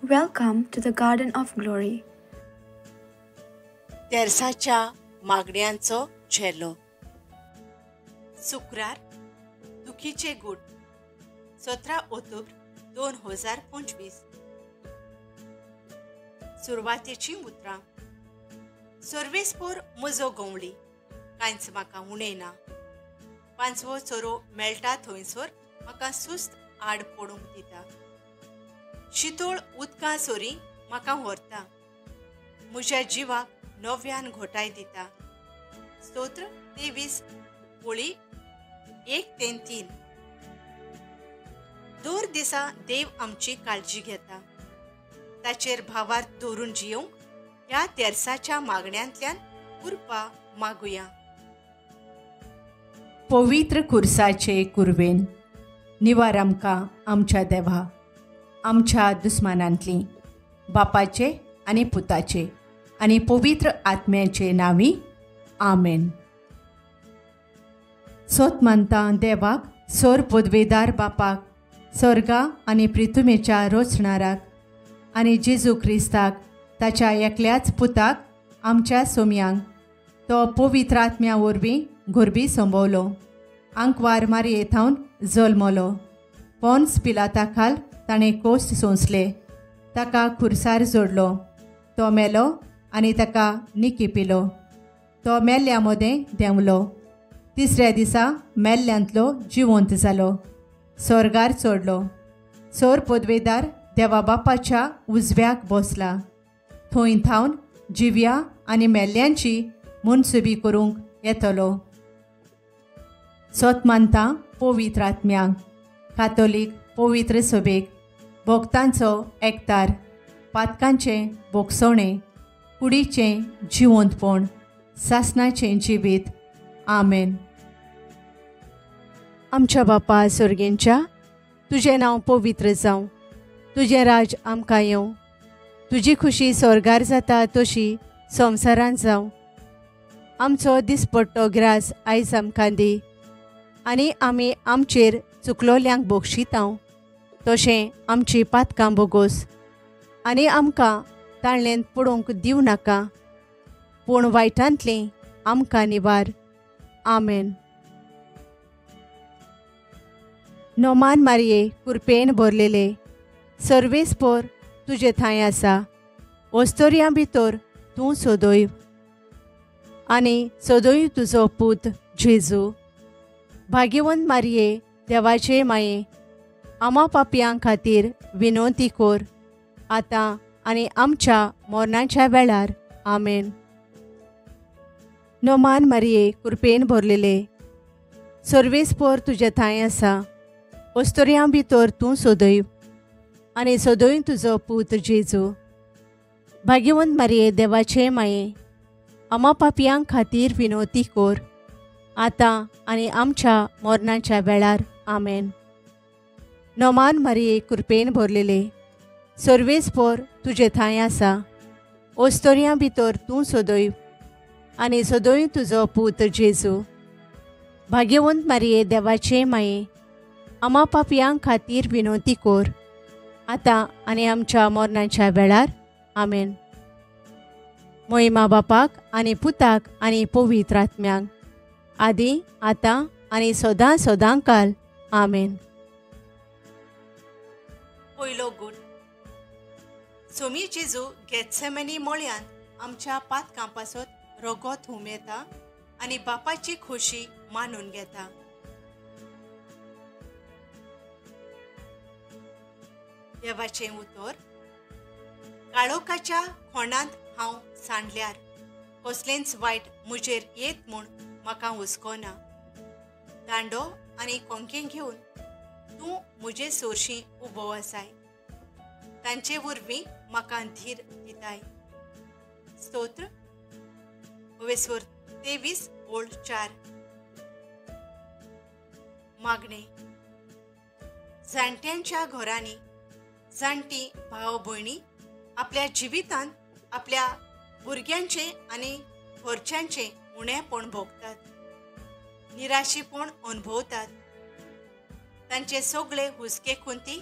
Welcome to the Garden of Glory. तेर्साच्या मागण्यांचो झेलो. शुक्रार, दुखीचे गूट, 17 ऑक्टोबर 2025. सुरवातेची उतरां. सर्वेस्पोर म्हजो गंवळी, कांयच म्हाका उणें ना. पांचवो चोरो मेळटा थंयसर म्हाका सुस्त आड पडूंक दिता. शितोळ उदकां सोरी म्हाका व्हरता, म्हज्या जिवाक नव्यान घोटाय दिता. स्तोत्र 23 ओळी 1 ते 3. दर दिसा देव आमची काळजी घेता. ताचेर भावार्थ दवरून जियोंक ह्या तेर्साच्या मागण्यांतल्यान कृपा मागुया. पवित्र खुर्साचे कुर्वेन निवार आमकां आमच्या देवा, आमच्या दुस्मानांतली, बापाचे आनी पुताचे आनी पवित्र आत्म्याचे नांवी, आमेन. सोत मानता देवाक, सोर पदवेदार बापाक, स्वर्गा आनी प्रितुमेच्या रोचणाराक आनी जेजू क्रिस्ताक, ताच्या एकल्याच पुताक, आमच्या सोम्यांक, तो पवित्र आत्म्या वरवीं गोरबी संभवलो, आंकवार मारये थावन जल्मलो, पोन्स पिलाता खाल ताणें कोश्ट सोंसले, ताका खुर्सार जोडलो, तो मेलो आनी ताका निकी पिलो, तो मेल्ल्या मदें देंवलो, तिसऱ्या दिसा मेल्ल्यांतलो जिवंत जालो, स्वर्गार चडलो, सोर पदवेदार देवा बापाच्या उजव्याक बसला, थंय थावन जिव्या आनी मेल्ल्यांची मनसुबी करूंक येतलो. सोत मानता पवित्र आत्म्यांक, कातोलीक पवित्र सभेक, भक्तांचो एकतार, पातकांचें भोगसणें, कुडीचें जिवंतपण, सासणाचें जिवीत, आमेन. आमच्या बापा सर्गेंच्या, तुजें नांव पवित्र जावं, तुजें राज आमकां येवं, तुजी खुशी स्वर्गार जाता तशी संवसारांत जावं. आमचो दिसपट्टो ग्रास आयज आमकां दी, आनी आमी आमचेर चुकलोल्यांक बोगशितांव तशें आमची पातकां बोगोस, आनी आमकां ताळ्ळेंत पडूंक दिवं नाका, पूण वायटांतलीं आमकां निवार, आमेन. नोमान मारये कुरपेन भरलेले, सर्वेस्पोर तुजे थंय आसा, ओस्तोरयां भितर तूं सोदोय आनी सोदोय तुजो पूत जेजू. भाग्यवंत मारये देवाचे माये, आमा पापयां खातीर विनवती कोर, आतां आनी आमच्या मरणाच्या वेळार, आमेन. नोमान मारये कुरपेन भरलेले, सर्वेस्पोर तुजे थंय आसा, ओस्तोरयां भितर तूं सोदय आनी सोदय तुजो पूत जेजू. भाग्यवंत मारये देवाचे माये, आमा पापयां खातीर विनवती कोर, आतां आनी आमच्या मरणाच्या वेळार, आमेन. नोमान मारये कुरपेन भरलेले, सर्वेस्पोर तुजे थंय आसा, ओस्तोरयां भितर तूं सोदय आनी सोदय तुजो पूत जेजू. भाग्यवंत मारये देवाचे माये, आमा पापयां खातीर विनवती कोर, आतां आनी आमच्या मरणाच्या वेळार, आमेन. मोहिमा बापाक आनी पुताक आनी पवित्र आत्म्यांक, आदी आतां आनी सदां सदां काल, आमेन. पयलो गूट. सोमी जेजू गेत्सेमनी मळ्यांत आमच्या पातकां पासत रगत हुमेता आनी बापाची खोशी मानून घेता. देवाचें उतर. काळोखाच्या खोणांत हांव सांडल्यार कसलेंच वायट म्हजेर येत म्हूण म्हाका हुस्को ना. दांडो आनी कोंकें घेवन तूं म्हजे सोरशी उबो आसाय, तांचे वरवीं म्हाका धीर दिताय. स्तोत्र वेस्वर 23 ओळ 4. मागणें. जाणट्यांच्या घरांनी जाणटी भाव भयणी आपल्या जिवितांत आपल्या भुरग्यांचें आनी घरच्यांचें उणेपण भोगतात, निराशीपण अनुभवतात. तांचे सगळे हुस्के खुंती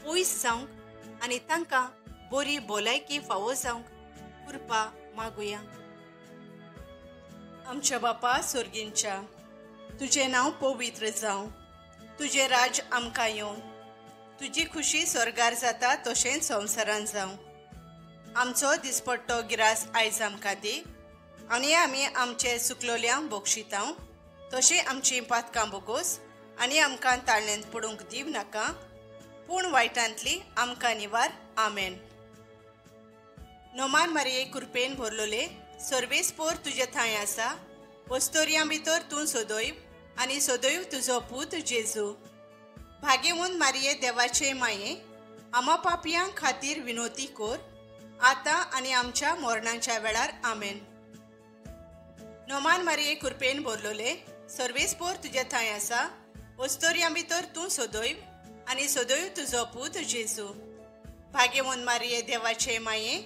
पयस जावंक आनी तांकां बरी भलायकी फावो जावंक कृपा मागुया. आमच्या बापा सोर्गींच्या, तुजें नांव पवित्र जावं, तुजें राज आमकां येवं, तुजी खुशी स्वर्गार जाता तशेंच संवसारान जावं. आमचो दिसपट्टो गिरास आयज आमकां दी आनी आमी आमचे सुकलोल्यांक बक्षितांव तशें आमचीं पातकां बोगोस आनी आमकां ताळण्यांत पडूंक दिव नाका, पूण वायटांतली आमकां निवार. आमेन. नोमान मारये कृपेन भरलोले, सर्वेस्पोर तुजे थंय आसा, वस्तोरयां भितर तूं सदैव आनी सदैव तुजो पूत जेजू. भाग्यवंत मारये देवाचे माये, आमा पापयां खातीर विनोती कोर, आतां आनी आमच्या मरणाच्या वेळार. आमेन. नोमान मारये कृपेन भरलोले, सर्वेस्पोर तुजे थंय आसा, वस्तोरयां भितर तूं सदैव आनी सदैव तुजो पूत जेजू. भाग्यवंत मारये देवाचे माये,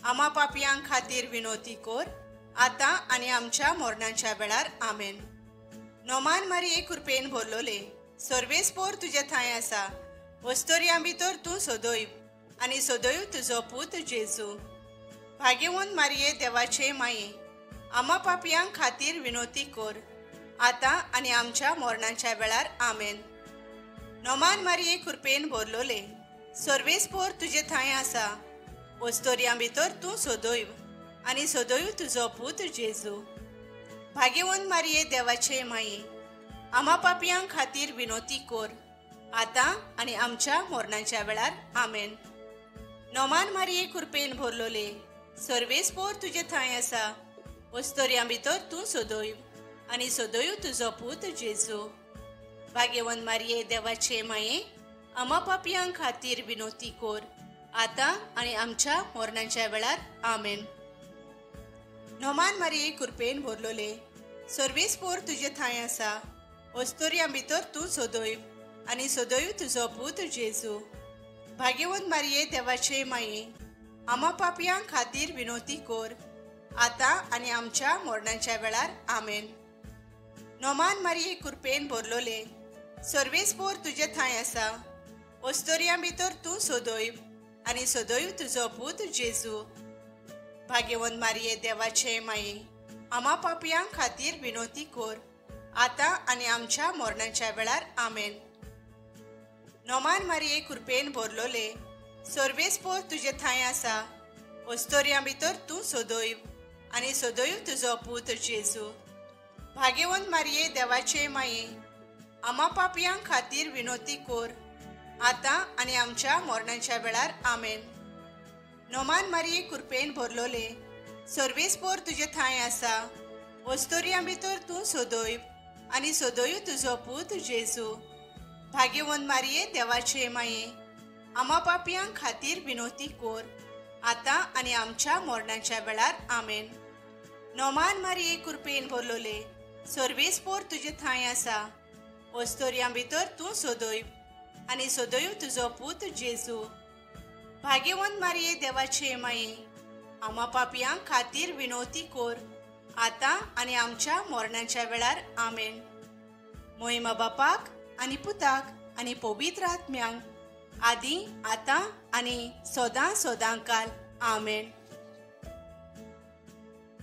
आमा पापयां खातीर विनोती कोर, आतां आनी आमच्या मरणाच्या वेळार. आमेन. नोमान मारये कृपेन भरलोले, सर्वेस्पोर तुजे थंय आसा, वस्तोरयां भितर तूं सदैव आनी सदैव तुजो पूत जेजू. भाग्यवंत मारये देवाचे माये, आमा पापयां खातीर विनोती कोर, आतां आनी आमच्या मरणाच्या वेळार. आमेन. नोमान मारये कृपेन भरलोले, सर्वेस्पोर तुजे थंय आसा, वस्तोरयां भितर तूं सदैव आनी सदैव तुजो पूत जेजू. भाग्यवंत मारये देवाचे माये, आमा पापयां खातीर विनोती कोर, आतां आनी आमच्या मरणाच्या वेळार. आमेन. नोमान मारये कृपेन भरलोले, सर्वेस्पोर तुजे थंय आसा, वस्तोरयां भितर तूं सदैव आनी सदैव तुजो पूत जेजू. भाग्यवंत मारये देवाचे माये, आमा पापयां खातीर विनोती कोर, आतां आनी आमच्या मरणाच्या वेळार. आमेन. नोमान मारये कृपेन भरलोले, सर्वेस्पोर तुजे थंय आसा, वस्तोरयां भितर तूं सदैव आनी सदैव तुजो पूत जेजू. भाग्यवंत मारये देवाचे माये, आमा पापयां खातीर विनोती कोर, आतां आनी आमच्या मरणाच्या वेळार. आमेन. नोमान मारये कृपेन भरलोले, सर्वेस्पोर तुजे थंय आसा, वस्तोरयां भितर तूं सदैव आनी सदैव तुजो पूत जेजू. भाग्यवंत मारये देवाचे माये, आमा पापयां खातीर विनोती कोर, आतां आनी आमच्या मरणाच्या वेळार. आमेन. नोमान मारये कृपेन भरलोले, सर्वेस्पोर तुजे थंय आसा, वस्तोरयां भितर तूं सदैव आनी सदैव तुजो पूत जेजू. भाग्यवंत मारये देवाचे माये, आमा पापयां खातीर विनोती कोर, आतां आनी आमच्या मरणाच्या वेळार. आमेन. नोमान मारये कृपेन भरलोले, सर्वेस्पोर तुजे थंय आसा, वस्तोरयां भितर तूं सदैव आनी सदैव तुजो पूत जेजू. भाग्यवंत मारये देवाचे माये, आमा पापयां खातीर विनोती कोर, आतां आनी आमच्या मरणाच्या वेळार. आमेन. नोमान मारये कृपेन भरलोले, सर्वेस्पोर तुजे थंय आसा, वस्तोरयां भितर तूं सदैव आनी सदैव तुजो पूत जेजू. भाग्यवंत मारये देवाचे माये, आमा पापयां खातीर विनोती कोर, आतां आनी आमच्या मरणाच्या वेळार. आमेन. मोहिमा बापाक आनी पुताक आनी पवित्र आत्म्यांक, आदी आतां आनी सदां सदां काल. आमेन.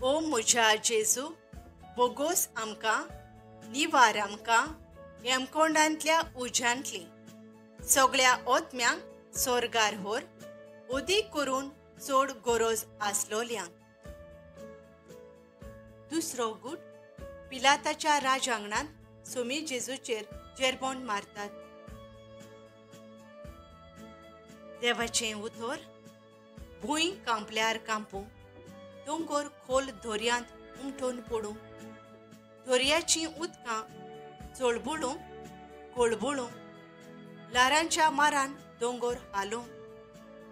ओ म्हज्या जेजू, बोगोस आमकां, निवार आमकां हेमकोंडांतल्या उज्यांतली, सगळ्या ओत्म्यांक सोर्गार होर, उदीक करून चड गरज आसलोल्यांक. दुसरो गूट पिलाताच्या राजांगणांत सुमी जेजूचेर जेरबोन मारतात. देवाचें उतर भूंय कांपल्यार कांपूं, दोंगर खोल दर्यांत उमटून पडूं, दर्याचीं उदकां चळबळूं कोळबळूं, ल्हारांच्या मारान दोंगर हालूं,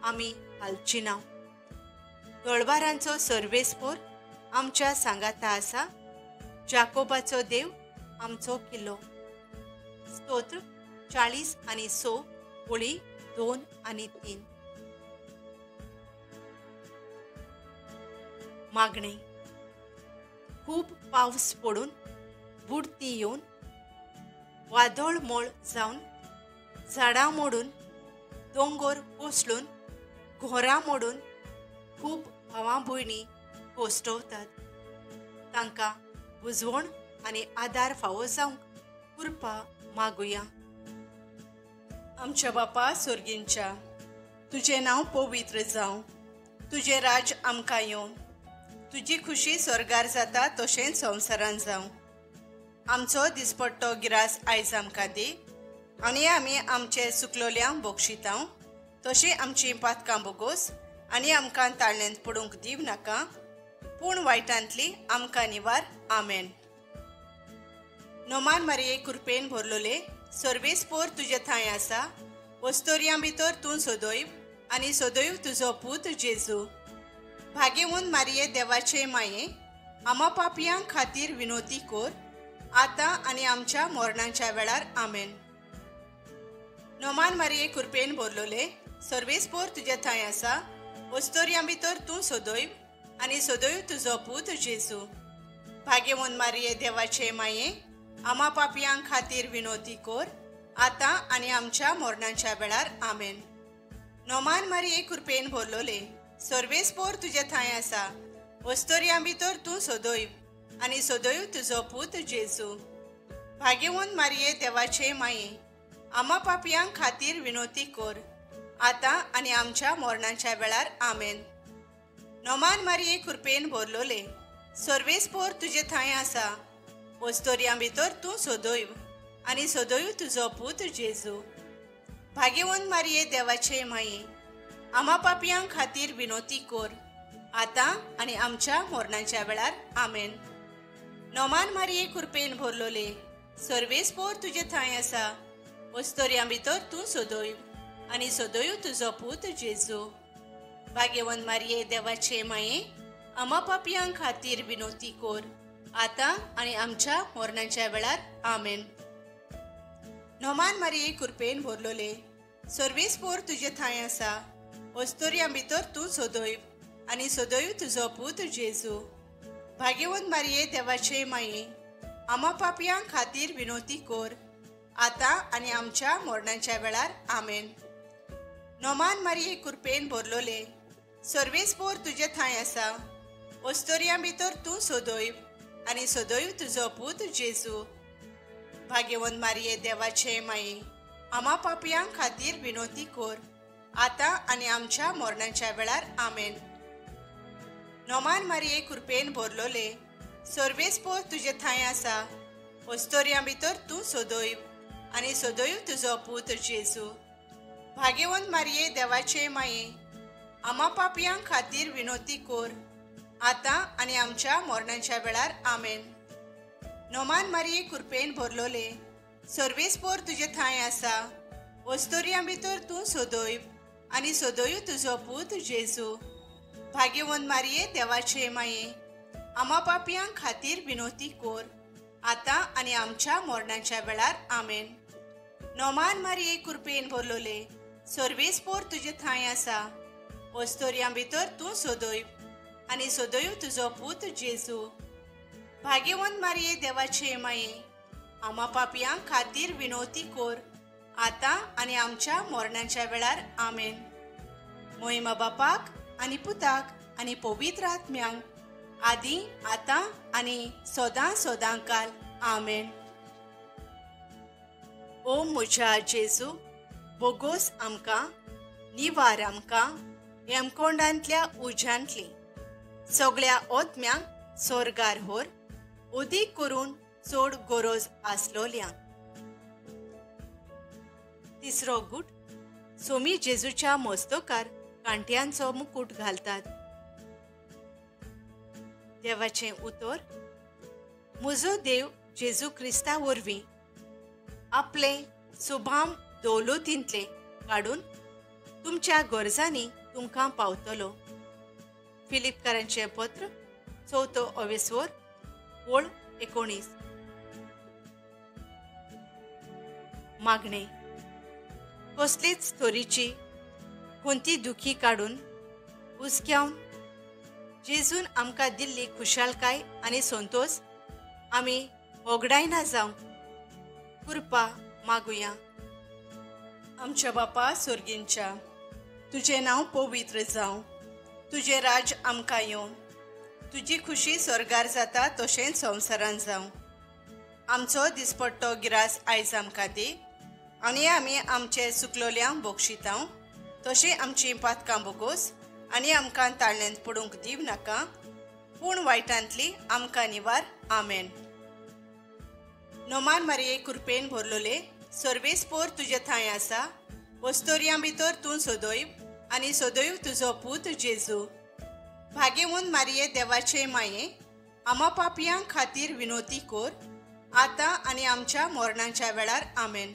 आमी हालची ना. तळवारांचो सर्वेस्पोर आमच्या सांगाता आसा, जाकोबाचो देव आमचो किल्लो. स्तोत्र 40 आणि 6 ओळी 2 आणि 3. मागणे. खूब पावस पडून बुडती येवन वादळ मोळ जावन झाडां मोडून दोंगर कोसळून घोरां मोडून खूब भावां भयणी कोश्टवतात. तांकां बुजवण आनी आदार फावो जावंक कृपा मागुया. आमच्या बापा सोर्गींच्या, तुजें नांव पवित्र जावं, तुजें राज आमकां येवं, तुजी खुशी स्वर्गार जाता तशेंच संवसारान जावं. आमचो दिसपट्टो गिरास आयज आमकां दी आनी आमी आमचे सुकलोल्यांक बक्षितांव तशीं आमचीं पातकां बोगोस आनी आमकां ताळ्यांत पडूंक दिव नाका, पूण वायटांतली आमकां निवार. आमेन. नोमान मारये कृपेन भरलोले, सर्वेस्पोर तुजे थंय आसा, वस्तोर्यां भितर तूं सदैव आनी सदैव तुजो पूत जेजू. भाग्यवंत मारये देवाचे माये, आमा पापयां खातीर विनोती कोर, आतां आनी आमच्या मरणाच्या वेळार. आमेन. नोमान मारये कृपेन भरलोले, सर्वेस्पोर तुजे थंय आसा, वस्तोर्यां भितर तूं सदैव आनी सदैव तुजो पूत जेजू. भाग्यवंत मारये देवाचे माये, आमा पापयां खातीर विनोती कोर, आतां आनी आमच्या मरणाच्या वेळार. आमेन. नोमान मारये कृपेन भरलोले, सर्वेस्पोर तुजे थंय आसा, वस्तोर्यां भितर तूं सदैव आनी सदैव तुजो पूत जेजू. भाग्यवंत मारये देवाचे माये, आमा पापयां खातीर विनोती कोर, आतां आनी आमच्या मरणाच्या वेळार. आमेन. नोमान मारये कृपेन भरलोले, सर्वेस्पोर तुजे थंय आसा, वस्तोर्यां भितर तूं सदैव आनी सदैव तुजो पूत जेजू. भाग्यवंत मारये देवाचे माये, आमा पापयां खातीर विनोती कोर, आतां आनी आमच्या मरणाच्या वेळार. आमेन. नोमान मारये कृपेन भरलोले, सर्वेस्पोर तुजे थंय आसा, वस्तोर्यां भितर तूं सदैव आनी सदैव तुजो पूत जेजू. भाग्यवंत मारये देवाचे माये, आमा पापयां खातीर विनोती कोर, आतां आनी आमच्या मरणाच्या वेळार. आमेन. नोमान मारये कृपेन भरलोले, सर्वेस्पोर तुजे थंय आसा, वस्तोर्यां भितर तूं सदैव आनी सदैव तुजो पूत जेजू. भाग्यवंत मारये देवाचे माये, आमा पापयां खातीर विनोती कोर, आतां आनी आमच्या मरणाच्या वेळार. आमेन. नोमान मारये कृपेन भरलोले, सर्वेस्पोर तुजे थंय आसा, वस्तोर्यां भितर तूं सदैव आनी सदैव तुजो पूत जेजू. भाग्यवंत मारये देवाचे माये, आमा पापयां खातीर विनोती कोर, आतां आनी आमच्या मरणाच्या वेळार. आमेन. नोमान मारये कृपेन भरलोले, सर्वेस्पोर तुजे थंय आसा, वस्तोर्यां भितर तूं सदैव आनी सदैव तुजो पूत जेजू. भाग्यवंत मारये देवाचे माये, आमा पापयां खातीर विनोती कोर, आतां आनी आमच्या मरणाच्या वेळार. आमेन. नोमान मारये कृपेन भरलोले, सर्वेस्पोर तुजे थंय आसा, वस्तोर्यां भितर तूं सदैव आनी सदैव तुजो पूत जेजू. भाग्यवंत मारये देवाचे माये, आमा पापयां खातीर विनोती कोर, आतां आनी आमच्या मरणाच्या वेळार. आमेन. नोमान मारये कृपेन भरलोले, सर्वेस्पोर तुजे थंय आसा, वस्तोर्यां भितर तूं सदैव आनी सदैव तुजो पूत जेजू. भाग्यवंत मारये देवाचे माये, आमा पापयां खातीर विनोती कोर, आतां आनी आमच्या मरणाच्या वेळार. आमेन. मोहिमा बापाक आनी पुताक आनी पवित्र आत्म्यांक, आदी आतां आनी सदां सदां काल. आमेन. ओ म्हज्या जेजू, बोगोस आमकां, निवार आमकां हेमकोंडांतल्या उज्यांतली सगळ्या ओतम्यांक सोर्गार होर, उदीक करून चड गरज आसलोल्यांक. तिसरो गूट, सोमी जेजूच्या मस्तकार कांट्यांचो मुकूट घालतात. देवाचें उतर, म्हजो देव जेजू क्रिस्ता वरवीं आपले सुभाम दौलतींतले काडून तुमच्या गरजांनी तुमकां पावतलो. फिलिपकारांचें पत्र, 4 अवेस्वर, ओळ 19. मागणें, कसलीच तोरीची कोणती दुखी काडून हुसक्यावन जेजून आमकां दिल्ली खुशालकाय आनी संतोश आमी होगडायना जावंक कृपा मागुया. आमच्या बापा सोर्गींच्या, तुजें नांव पवित्र जावं, तुजें राज्य आमकां येवं, तुजी खुशी स्वर्गार जाता तशेंच संवसारान जावं. आमचो दिसपट्टो गिरास आयज आमकां दी आनी आमी आमचे सुकलोल्यांक बक्षितांव तशें आमचीं पातकां बोगोस आनी आमकां ताळ्यांत पडूंक दिव नाका, पूण वायटांतली आमकां निवार. आमेन. नोमान मारये कृपेन भरलोले, सर्वेस्पोर तुजे थंय आसा, वस्तोर्यां भितर तूं सदैव आनी सदैव तुजो पूत जेजू. भाग्यवंत मारये देवाचे माये, आमा पापयां खातीर विनोती कोर, आतां आनी आमच्या मरणाच्या वेळार. आमेन.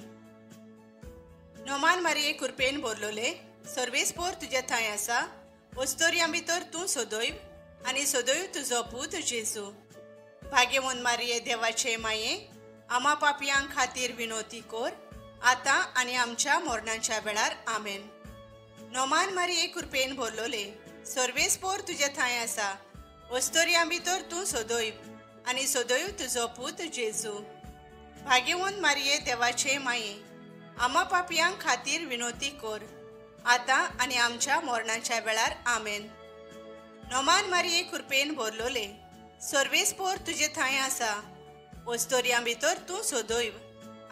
नोमान मारये कृपेन भरलोले, सर्वेस्पोर तुजे थंय आसा, वस्तोर्यां भितर तूं सदैव आनी सदैव तुजो पूत जेजू. भाग्यवंत मारये देवाचे माये, आमा पापयां खातीर विनोती कोर, आतां आनी आमच्या मरणाच्या वेळार. आमेन. नोमान मारये कृपेन भरलोले, सर्वेस्पोर तुजे थंय आसा, वस्तोर्यां भितर तूं सदैव आनी सदैव तुजो पूत जेजू. भाग्यवंत मारये देवाचे माये, आमा पापयां खातीर विनोती कोर, आतां आनी आमच्या मरणाच्या वेळार. आमेन. नोमान मारये कृपेन भरलोले, सर्वेस्पोर तुजे थंय आसा, वस्तोर्यां भितर तूं सदैव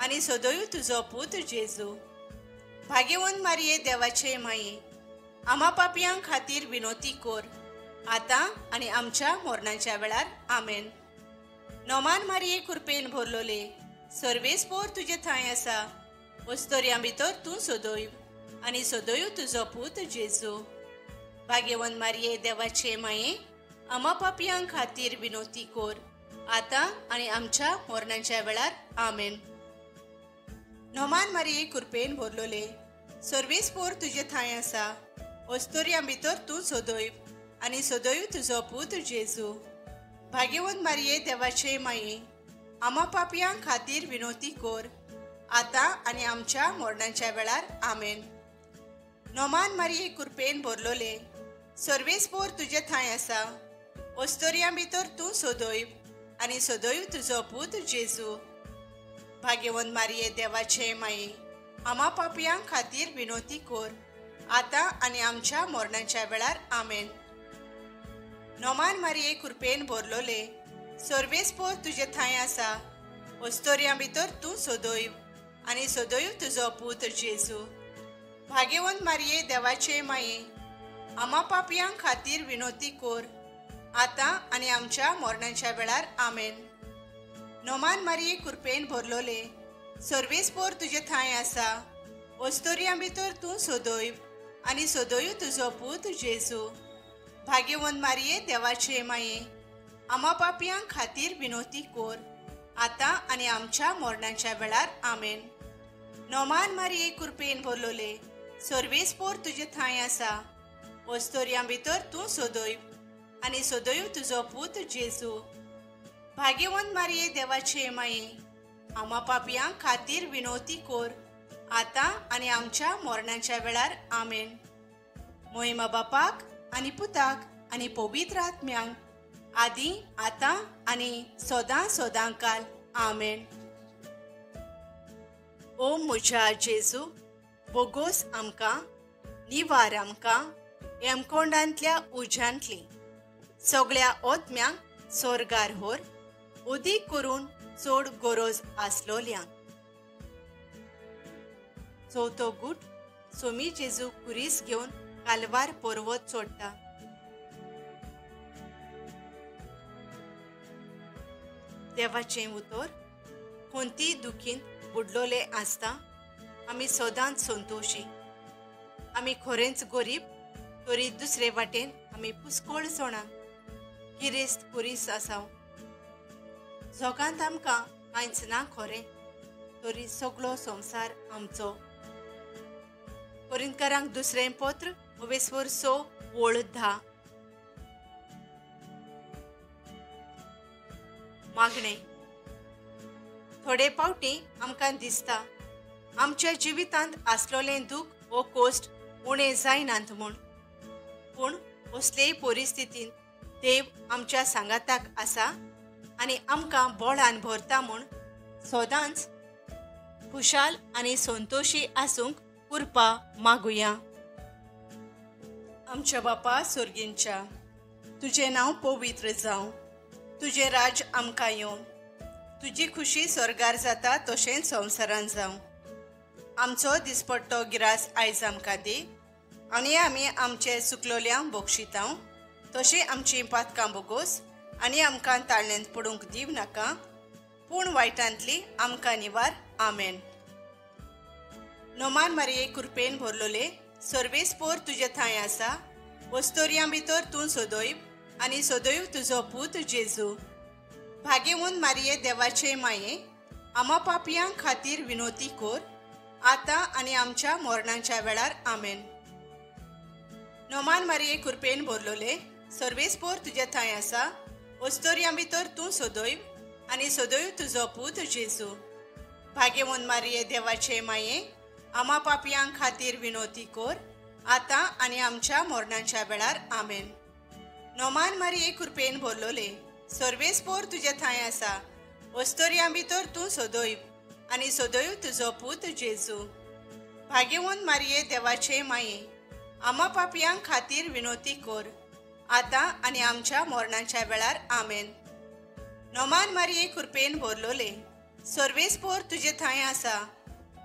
आनी सदैव तुजो पूत जेजू. भाग्यवंत मारये देवाचे माये, आमा पापयां खातीर विनोती कोर, आतां आनी आमच्या मरणाच्या वेळार. आमेन. नोमान मारये कृपेन भरलोले, सर्वेस्पोर तुजे थंय आसा, वस्तोर्यां भितर तूं सदैव आनी सदैव तुजो पूत जेजू. भाग्यवंत मारये देवाचे माये, आमा पापयां खातीर विनोती कोर, आतां आनी आमच्या मरणाच्या वेळार. आमेन. नोमान मारये कृपेन भरलोले, सर्वेस्पोर तुजे थंय आसा, वस्तोर्यां भितर तूं सदैव आनी सदैव तुजो पूत जेजू. भाग्यवंत मारये देवाचे माये, आमा पापयां खातीर विनोती कोर, आतां आनी आमच्या मरणाच्या वेळार. आमेन. नोमान मारये कृपेन भरलोले, सर्वेस्पोर तुजे थंय आसा, वस्तोर्यां भितर तूं सदैव आनी सदैव तुजो पूत जेजू. भाग्यवंत मारये देवाचे माये, आमा पापयां खातीर विनोती कोर, आतां आनी आमच्या मरणाच्या वेळार. आमेन. नोमान मारये कृपेन भरलोले, सर्वेस्पोर तुजे थंय आसा, वस्तोर्यां भितर तूं सदैव आनी सदैव तुजो पूत जेजू. भाग्यवंत मारये देवाचे माये, आमा पापयां खातीर विनोती कोर, आतां आनी आमच्या मरणाच्या वेळार. आमेन. नोमान मारये कृपेन भरलोले, सर्वेस्पोर तुजे थंय आसा, वस्तोर्यां भितर तूं सदैव आनी सदैव तुजो पूत जेजू. भाग्यवंत मारये देवाचे माये, आमा पापयां खातीर विनोती कोर, आतां आनी आमच्या मरणाच्या वेळार. आमेन. नोमान मारये कृपेन भरलोले, सर्वेस्पोर तुजे थंय आसा, वस्तोर्यां भितर तूं सदैव आनी सदैव तुजो पूत जेजू. भाग्यवंत मारये देवाचे माये, आमा पापयां खातीर विनोती कोर, आतां आनी आमच्या मरणाच्या वेळार. आमेन. मोहिमा बापाक आनी पुताक आनी पवित्र आत्म्यांक, आदी आतां आनी सदां सदां काल. आमेन. ओ म्हज्या जेजू, बोगोस आमकां, निवार आमकां हेमकोंडांतल्या उज्यांतली, सगळ्या ओत्म्यांक सोर्गार होर, उदीक करून चड गरज आसलोल्यांक. चवथो गूट सोमी जेजू कुरीस घेवन कालवार पर्वत चोडटा. देवाचें उतर, कोणतीय दुखींत बुडलोले आसता आमी सदांच संतोशी. आमी खरेंच गरीब तरी दुसरे वाटेन आमी पुस्कोळ जाणां, गिरेस्त पुरीस आसा. जगांत आमकां कांयच ना खरें, तरी सगळो संवसार आमचो. कोरिंतकारांक दुसरें पत्र ओवेस्वर 6 ओळ 10. मागणें. थोडे फावटी आमकां दिसता आमच्या जिवितांत आसलोलें दूख वो कोश्ट उणें जायनात म्हूण, पूण असलेय परिस्थितींत देव आमच्या सांगाताक आसा आनी आमकां बोळान भरता म्हूण सदांच खुशाल आनी संतोशी आसूंक कृपा मागुया. आमच्या बापा सोर्गींच्या, तुजें नांव पवित्र जावं, तुजें राज आमकां येवं, तुजी खुशी स्वर्गार जाता तशेंच संवसारान जावं. आमचो दिसपट्टो गिरास आयज आमकां दी आनी आमी आमचे चुकलोल्यांक बक्षितांव तशें आमचीं पातकां बोगोस आनी आमकां ताळण्यांत पडूंक दिव नाका, पूण वायटांतली आमकां निवार. आमेन. नोमान मारये कृपेन भरलोले, सर्वेस्पोर तुजे थंय आसा, वस्तोरयां भितर तूं सदैव आनी सदैव तुजो पूत जेजू. भाग्यवंत मारये देवाचे माये, आमा पापयां खातीर विनोती कोर, आतां आनी आमच्या मरणाच्या वेळार. आमेन. नोमान मारये कृपेन भरलोले, सर्वेस्पोर तुजे थंय आसा, वस्तोरयां भितर तूं सदैव आनी सदैव तुजो पूत जेजू. भाग्यवंत मारये देवाचे माये, आमा पापयां खातीर विनोती कोर, आतां आनी आमच्या मरणाच्या वेळार. आमेन. नोमान मारये कृपेन भरलोले, सर्वेस्पोर तुजे थंय आसा, वस्तोरयां भितर तूं सदैव आनी सदैव तुजो पूत जेजू. भाग्यवंत मारये देवाचे माये, आमा पापयां खातीर विनोती कोर, आतां आनी आमच्या मरणाच्या वेळार. आमेन. नोमान मारये कृपेन भरलोले, सर्वेस्पोर तुजे थंय आसा,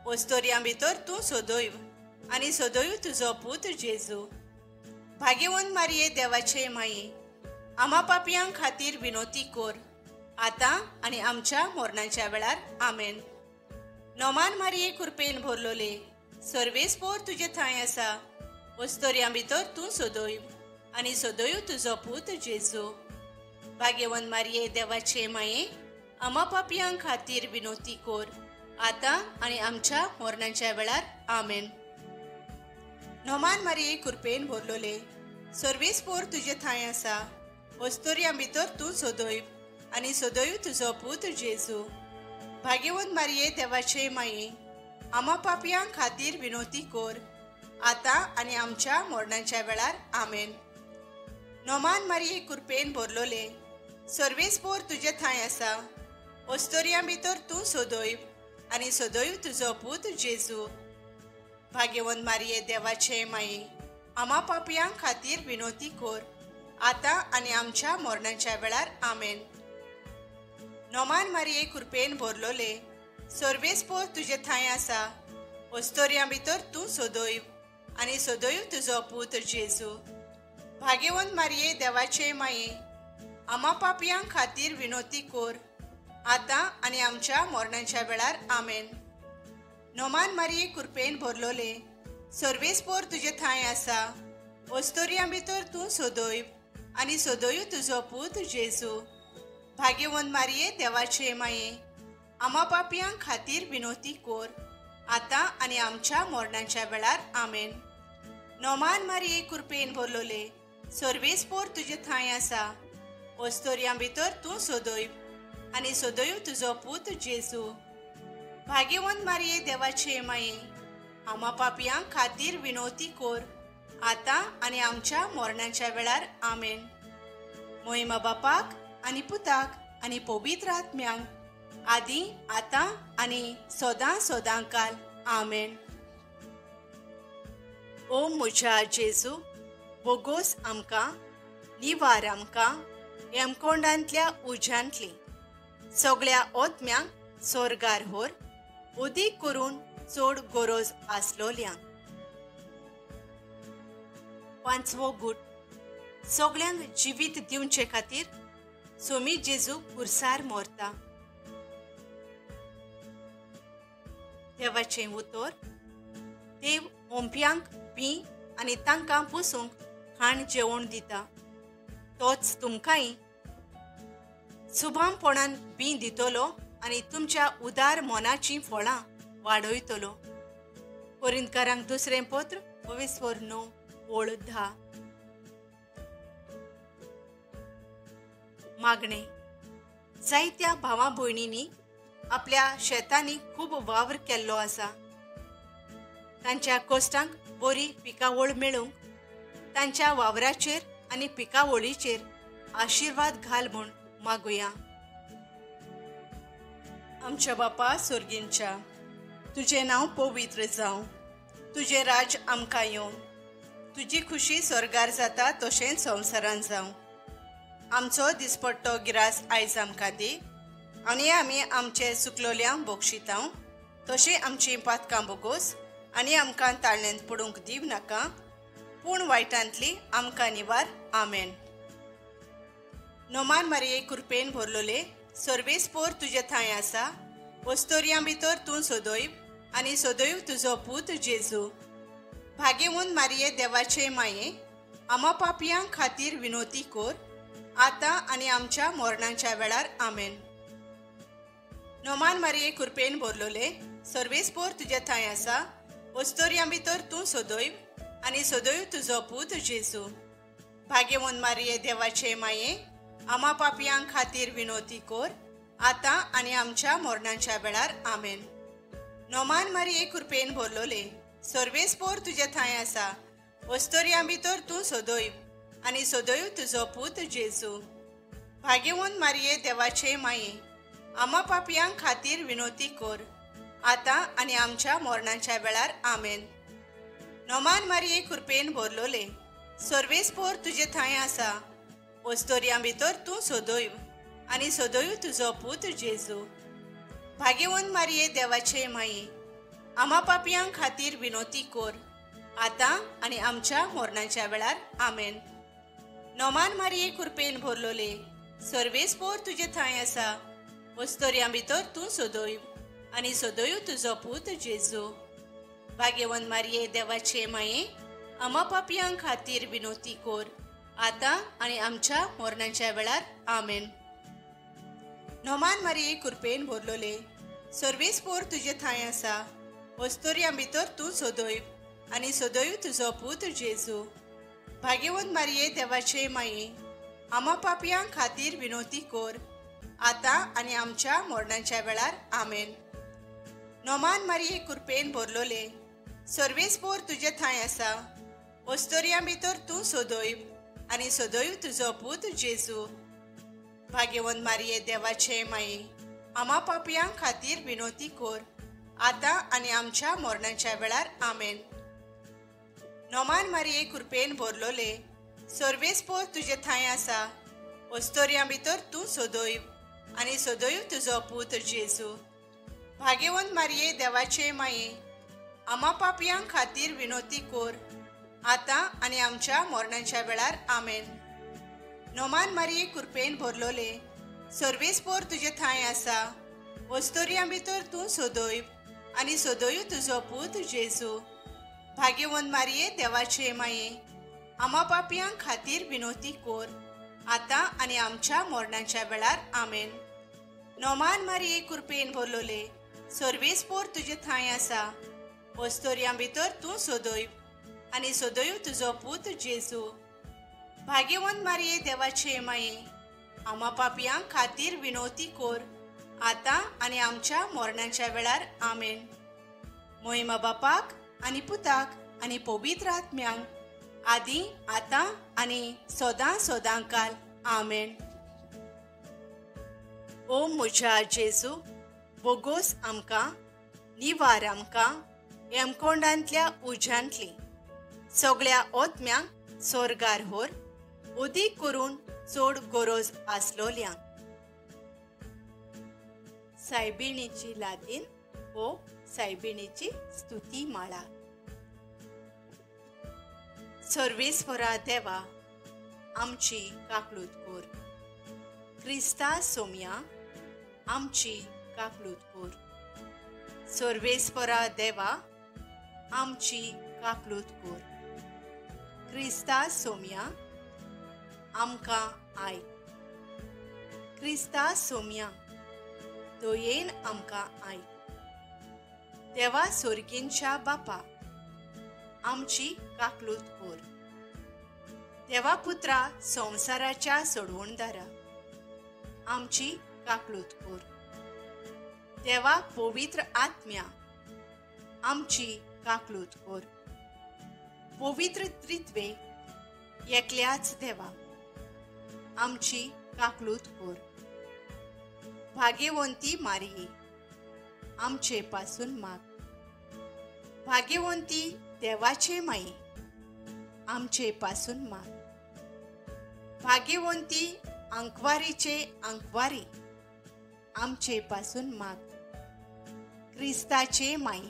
वस्तोरयां भितर तूं सदैव आनी सदैव तुजो पूत जेजू. भाग्यवंत मारये देवाचे माये, आमा पापयां खातीर विनोती कोर, आतां आनी आमच्या मरणाच्या वेळार. आमेन. नोमान मारये कृपेन भरलोले, सर्वेस्पोर तुजे थंय आसा, वस्तोरयां भितर तूं सदैव आनी सदैव तुजो पूत जेजू. भाग्यवंत मारये देवाचे माये, आमा पापयां खातीर विनोती कोर, आतां आनी आमच्या मरणाच्या वेळार. आमेन. नोमान मारये कृपेन भरलोले, सर्वेस्पोर तुजे थंय आसा, वस्तोरयां भितर तूं सदैव आनी सदैव तुजो पूत जेजू. भाग्यवंत मारये देवाचे माये, आमा पापयां खातीर विनोती कोर, आतां आनी आमच्या मरणाच्या वेळार. आमेन. नोमान मारये कृपेन भरलोले, सर्वेस्पोर तुजे थंय आसा, वस्तोरयां भितर तूं सदैव आनी सदैव तुजो पूत जेजू. भाग्यवंत मारये देवाचे माये, आमा पापयां खातीर विनोती कोर, आतां आनी आमच्या मरणाच्या वेळार. आमेन. नोमान मारये कृपेन भरलोले, सर्वेस्पोर तुजे थंय आसा, वस्तोरयां भितर तूं सदैव आनी सदैव तुजो पूत जेजू. भाग्यवंत मारये देवाचे माये, आमा पापयां खातीर विनोती कोर, आतां आनी आमच्या मरणाच्या वेळार. आमेन. नोमान मारये कृपेन भरलोले, सर्वेस्पोर तुजे थंय आसा, वस्तोरयां भितर तूं सदैव आनी सदैव तुजो पूत जेजू. भाग्यवंत मारये देवाचे माये, आमा पापयां खातीर विनोती कोर, आतां आनी आमच्या मरणाच्या वेळार. आमेन. नोमान मारये कृपेन भरलोले, सर्वेस्पोर तुजे थंय आसा, वस्तोरयां भितर तूं सदैव आनी सदैव तुजो पूत जेजू. भाग्यवंत मारये देवाचे माये, आमा पापयां खातीर विनोती कोर, आतां आनी आमच्या मरणाच्या वेळार. आमेन. मोहिमा बापाक आनी पुताक आनी पवित्र आत्म्यांक, आदी आतां आनी सदां सदां काल. आमेन. ओ म्हज्या जेजू, बोगोस आमकां, निवार आमकां हेमकोंडांतल्या उज्यांतली, सगळ्या ओत्म्यांक सोर्गार होर, उदीक करून चड गरज आसलोल्यांक. पांचवो गूट, सगळ्यांक जिवीत दिवचे खातीर सोमी जेजू पुरसार मोरता. देवाचें उतर, देव ओंपयांक बी आनी तांकां पोसूंक खाण जेवण दिता, तोच तुमकांय सुभामपणान बी दितलो आनी तुमच्या उदार मनाचीं फळां वाडयतलो. कोरिंतकारांक दुसरें पत्र 9:10. मागणें. जायत्या भावा भयणींनी आपल्या शेतांनी खूब वावर केल्लो आसा. तांच्या कश्टांक बरी पिकावळ मेळूंक तांच्या वावराचेर आनी पिकावळीचेर आशिर्वाद घाल म्हूण मागुया. आमच्या बापा सोर्गींच्या, तुजें नांव पवित्र जावं, तुजें राज आमकां येवं, तुजी खुशी स्वर्गार जाता तशेंच संवसारान जावं. आमचो दिसपट्टो गिरास आयज आमकां दी आनी आमी आमचे चुकलोल्यांक बक्षितांव तशें आमचीं पातकां बोगोस आनी आमकां ताळण्यांत पडूंक दिव नाका, पूण वायटांतली आमकां निवार. आमेन. नोमान मारये कृपेन भरलोले, सर्वेस्पोर तुजे थंय आसा, वस्तोरयां भितर तूं सदैव आनी सदैव तुजो पूत जेजू. भाग्यवंत मारये देवाचे माये, आमा पापयां खातीर विनोती कोर, आतां आनी आमच्या मरणाच्या वेळार. आमेन. नोमान मारये कृपेन भरलोले, सर्वेस्पोर तुजे थंय आसा, वस्तोरयां भितर तूं सदैव आनी सदैव तुजो पूत जेजू. भाग्यवंत मारये देवाचे माये, आमा पापयां खातीर विनोती कोर, आतां आनी आमच्या मरणाच्या वेळार. आमेन. नोमान मारये कृपेन भरलोले, सर्वेस्पोर तुजे थंय आसा, वस्तोरयां भितर तूं सदैव आनी सदैव तुजो पूत जेजू. भाग्यवंत मारये देवाचे माये, आमा पापयां खातीर विनोती कोर, आतां आनी आमच्या मरणाच्या वेळार. आमेन. नोमान मारये कृपेन भरलोले, सर्वेस्पोर तुजे थंय आसा, वस्तोरयां भितर तूं सदैव आनी सदैव तुजो पूत जेजू. भाग्यवंत मारये देवाचे माये, आमा पापयां खातीर विनोती कोर, आतां आनी आमच्या मरणाच्या वेळार. आमेन. नोमान मारये कृपेन भरलोले, सर्वेस्पोर तुजे थंय आसा, वस्तोरयां भितर तूं सदैव आनी सदैव तुजो पूत जेजू. भाग्यवंत मारये देवाचे माये, आमा पापयां खातीर विनोती कोर, आतां आनी आमच्या मरणाच्या वेळार. आमेन. नोमान मारये कृपेन भरलोले, सर्वेस्पोर तुजे थंय आसा, वस्तोरयां भितर तूं सदैव आनी सदैव तुजो पूत जेजू. भाग्यवंत मारये देवाचे माये, आमा पापयां खातीर विनोती कोर, आतां आनी आमच्या मरणाच्या वेळार. आमेन. नोमान मारये कृपेन भरलोले, सर्वेस्पोर तुजे थंय आसा, वस्तोरयां भितर तूं सदैव आनी सदैव तुजो पूत जेजू. भाग्यवंत मारये देवाचे माये, आमा पापयां खातीर विनोती कोर, आतां आनी आमच्या मरणाच्या वेळार. आमेन. नोमान मारये कृपेन भरलोले, सर्वेस्पोर तुजे थंय आसा, वस्तोरयां भितर तूं सदैव आनी सदैव तुजो पूत जेजू. भाग्यवंत मारये देवाचे माये, आमा पापयां खातीर विनोती कोर, आतां आनी आमच्या मरणाच्या वेळार. आमेन. नोमान मारये कृपेन भरलोले, सर्वेस्पोर तुजे थंय आसा, वस्तोरयां भितर तूं सदैव आनी सदैव तुजो पूत जेजू. भाग्यवंत मारये देवाचे माये, आमा पापयां खातीर विनोती कोर, आतां आनी आमच्या मरणाच्या वेळार. आमेन. नोमान मारये कृपेन भरलोले, सर्वेस्पोर तुजे थंय आसा, वस्तोरयां भितर तूं सदैव आनी सदैव तुजो पूत जेजू. भाग्यवंत मारये देवाचे माये, आमा पापयां खातीर विनोती कोर, आतां आनी आमच्या मरणाच्या वेळार. आमेन. मोहिमा बापाक आनी पुताक आनी पवित्र आत्म्यांक, आदी आतां आनी सदां सदां काल. आमेन. ओ म्हज्या जेजू, बोगोस आमकां, निवार आमकां हेमकोंडांतल्या उज्यांतली, सगळ्या ओत्म्यांक सोर्गार होर, उदीक करून चड गरज आसलोल्यांक. सायबिणीची लादीन हो सायबिणीची स्तुती माळा. सर्वेस्परा देवा, आमची काकळूत कोर, क्रिस्ता सोम्या, आमची काकळूत कोर. सर्वेस्परा देवा, आमची काकळूत कोर, क्रिस्ता सोम्या, आमकां आयक. क्रिस्ता सोम्या, दयेन आमकां आयक. देवा सोर्गींच्या बापा, आमची काकळूत कोर. देवा पुत्रा संवसाराच्या सोडवणदारा, आमची काकळूत कोर. देवा पवित्र आत्म्या, आमची काकळूत कोर. पवित्र त्रित्वे एकल्याच देवा, आमची काकळूत कोर. भाग्यवंती मारिये, आमचे पासून माग. भाग्यवंती देवाचे माये, आमचे पासून माग. भाग्यवंती आंकवारीचे आंकवारी आमचे पासून माग. क्रिस्ताचे माई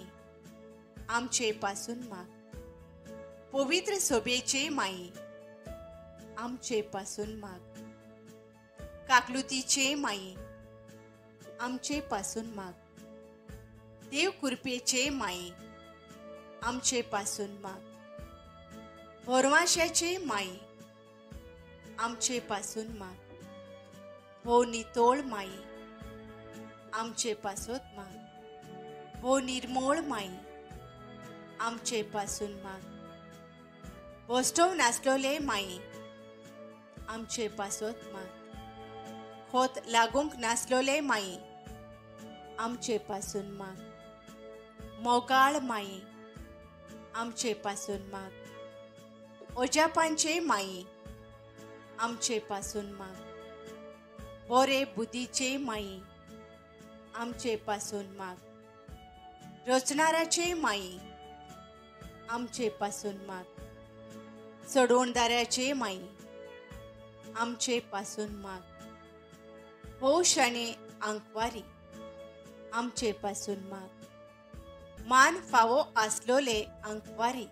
आमचे पासून माग. पवित्र सोबेचे माई आमचे पासून माग. काकलुतीचे माई आमचे पासून माग. देव कृपेचे माई आमचे पासून माग. भोरवाशाचे माई आमचे पासून माग. भोव नितोळ माई आमचे पासत माग. भोव निर्मोळ माई आमचे पासून माग. भोस्टोव नासलोले माई आमचे पासत माग. खोत लागूंक नासलोले माई आमचे पासून माग. मोगाळ माई आमचे पासून माग. ओजापांचे माई आमचे पासून माग. बोरे बुद्धीचे माई आमचे पासून माग. रचणाराचे माई आमचे पासून माग. सोडवणदाराचे माई आमचे पासून माग. भोव शाणे आंकवारी आमचे पासून माग. मान फावो आसलोले आंकवारी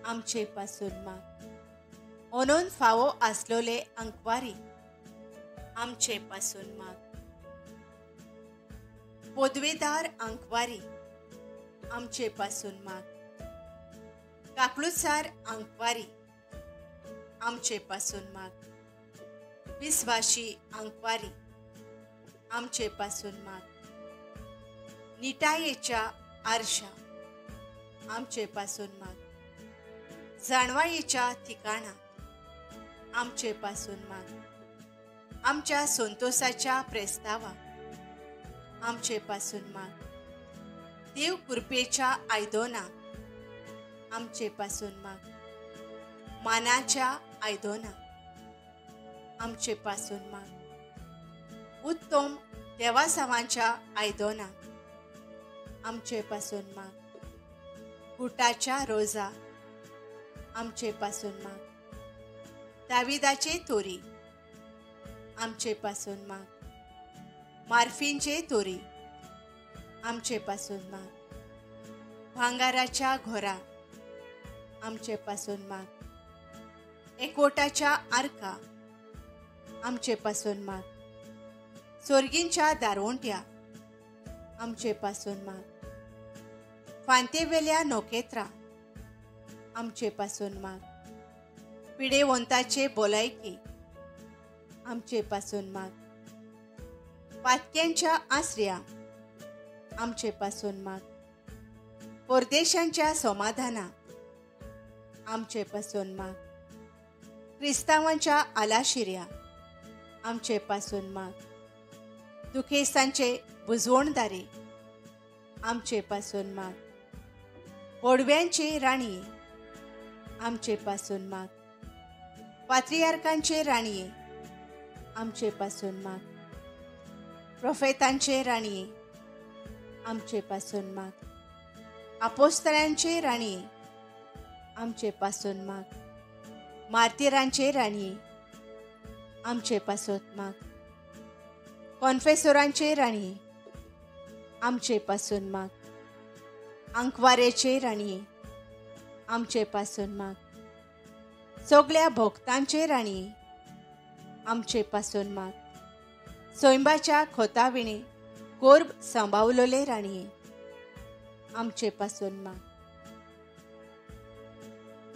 आमचे पासून माग. ओनोन फावो आसलोले आंकवारी आमचे पासून माग. पदवेदार आंकवारी आमचे पासून माग. काकलुसार आंकवारी आमचे पासून माग. विस्वाशी आंकवारी आमचे पासून माग. निटायेच्या आरशा आमचे पासून माग. जाणवायेच्या ठिकाणा आमचे पासून माग. आमच्या संतोषाच्या प्रस्तावा आमचे पासून माग. देव कृपेच्या आयदोना आमचे पासून माग. मानाच्या आयदोना आमचे पासून माग. उत्तम देवासावांच्या आयदोना आमचे पासून माग. गुटाच्या रोजा आमचे पासून माग. दाविदाचे तोरी आमचे पासून माग. मार्फींचे तोरी आमचे पासून माग. भांगाराच्या घोरा आमचे पासून माग. एकवटाच्या आरका आमचे पासून माग. सोर्गींच्या दारवंट्या आमचे पासून माग. फांतेवेल्या नोकेत्रा आमचे पासून माग. पिडेवंताचे बोलायकी आमचे पासून माग. पातक्यांच्या आसऱ्या आमचे पासून माग. परदेशांच्या समाधाना आमचे पासून माग. क्रिस्तावांच्या आलाशिऱ्या आमचे पासून माग. दुखेस्तांचे बुजवणदारे आमचे पासून माग. बोडव्यांचे राणये आमचे पासून माग. पात्रियार्कांचे राणये आमचे पासून माग. प्रोफेतांचे राणये आमचे पासून माग. आपोस्तलांचे राणये आमचे पासून माग. मार्तीरांचे राणये आमचे पासून माग. कॉन्फेसोरांचे राणये आमचे पासून माग. आंकवारेचे राणये आमचे पासून माग. सगळ्या भोक्तांचे राणये आमचे पासून माग. सोयंबाच्या खोताविणे कोर्ब सांबावलोले राणये आमचे पासून माग.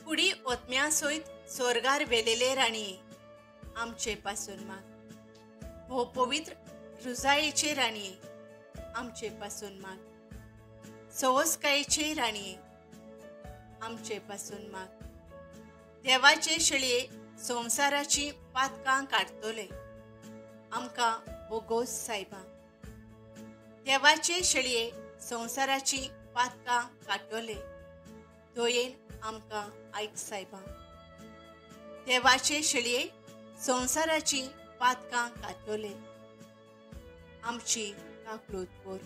कुडी ओतम्या सयत सोर्गार वेलेले राणये आमचे पासून माग. भोव पवित्र रुजायेचे राणये आमचे पासून माग. सवसकायेचे राणये आमचे पासून माग. देवाचे शेळये संवसाराची पातकां काडटले आमकां बोगोस सायबा. देवाचे शेळये संवसाराची पातकां काडटले दयेन आमकां आयक सायबा. देवाचे शेळये संवसाराची पातकां काडटले आमची काकलूत कोर.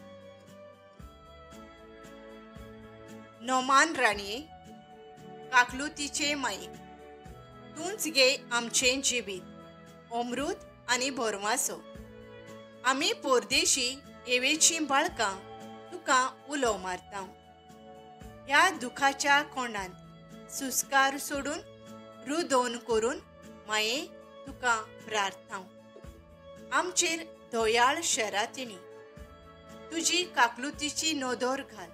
नोमान राणये काकलुतीचे मायेक, तूंच गे आमचें जिवीत, अमृत आनी भरवासो. आमी पोरदेशी येवेचीं बाळकां तुका उलो मारता. ह्या दुखाच्या कोंडांत सुस्कार सोडून रुदोन करून माये तुका प्रार्थना. आमचेर दयाळ शरातिणी तुजी काकलुतीची नदर घाल.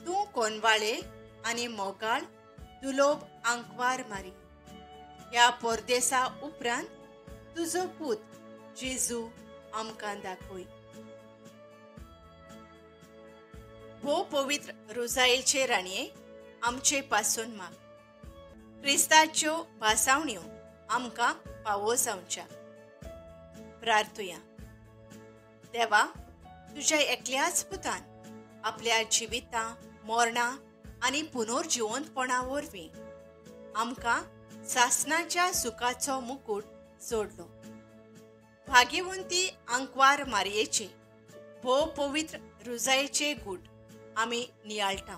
तूं कोनवाळे आनी मोगाळ दुलोब आंकवार मारी. ह्या परदेसा उपरांत तुजो पूत जेजू आमकां दाखय. भोव पवित्र रोजायेचे राणये आमचे पासून माग. क्रिस्ताच्यो भासावण्यो आमकां पावो जावच्या. प्रार्थुया. देवा, तुज्या एकल्याच पुतान आपल्या जिविता मरणां आनी पुनर्जिवंतपणा वरवीं आमकां सासणाच्या सुखाचो मुकूट जोडलो. भाग्यवंती आंकवार मारयेचे भोव पवित्र रुजायेचे गूट आमी नियाळटा.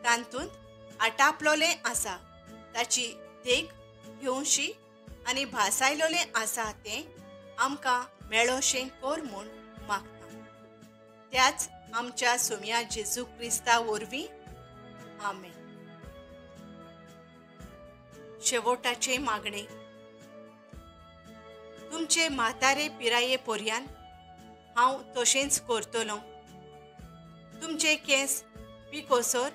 तातूंत आटापलोलें आसा ताची देख घेवशी आनी भासायलोलें आसा तें आमकां मेळोशें कर म्हूण मागता. त्याच आमच्या सोम्या जेजू क्रिस्ता वरवीं आमेन. शेवटाचें मागणें. तुमचे म्हातारे पिराये पर्यान हांव तशेंच करतलो. तुमचे केंस पिकोसर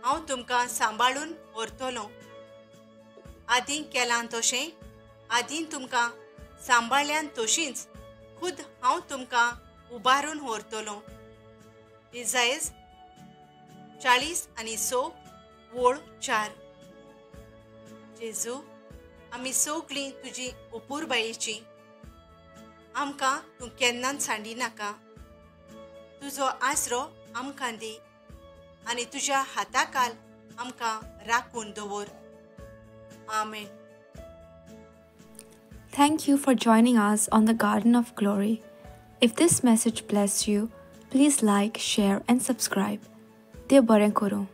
हांव तुमकां सांबाळून व्हरतलो. आदीं केलां तशें, आदीं तुमकां सांबाळ्यान तशींच खुद हांव तुमकां उबारून व्हरतलो. इजायज 46:4. जेजू, आमी सगळीं तुजी अपुरबायेची. आमकां तूं केन्नाच सांडी नाका. तुजो आसरो आमकां दी आनी तुज्या हाताखाल आमकां राखून दवर. आमेन. Thank you for joining us on the Garden of Glory. If this message blessed you, please like, share and subscribe. देव बरें करूं.